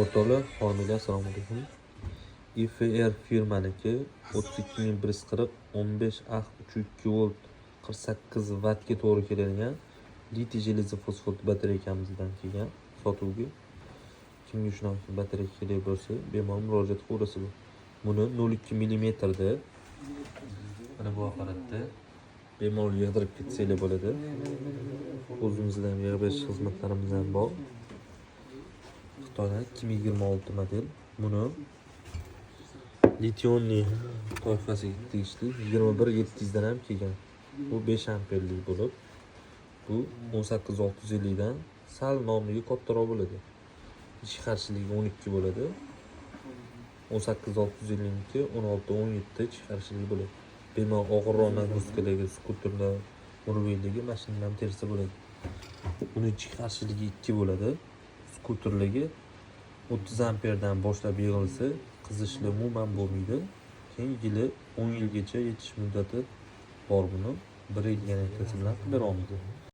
O'rtoqlar, homiylar, assalomu alaykum. IFR firmaniki 32140 15 Ah 3,2 volt 48 vattga to'g'ri keladigan litiy железофосфат batarekamizdan kelgan sotuvga. Kimga shunaqa batareya kerak bo'lsa, bemalol murojaat qilaverasizlar. Buni 0,2 millimetrda mana bu apparatda bemalol yig'dirib ketsanglar bo'ladi. O'zimizda ham yig'ib berish xizmatlarimiz ham bor. Xitoydan 2026 model. Buni литий-ионный toifasiga tegishli 21 700 dan ham kelgan. Bu 5 amperlik bo'lib, bu 18 650 dan sal nomiga kattaroq bo'ladi. Ichki qarshiligi 12 bo'ladi. 18 650 niki 16 17 ichki qarshiligi bo'ladi. Bemalol og'irroq нагрузка larga, skuterlar, murviylarga mashinalar ham tersa bo'ladi. Buni ichki qarshiligi 2 bo'ladi. Skuterlarga 30 amperdan boshlab yig'ilsa, qizishli umuman bo'lmaydi. Keyin yili 10 yilgacha yetish muddati bor buni. 1 yil garantiyasi bilan qilib bera olmaydi.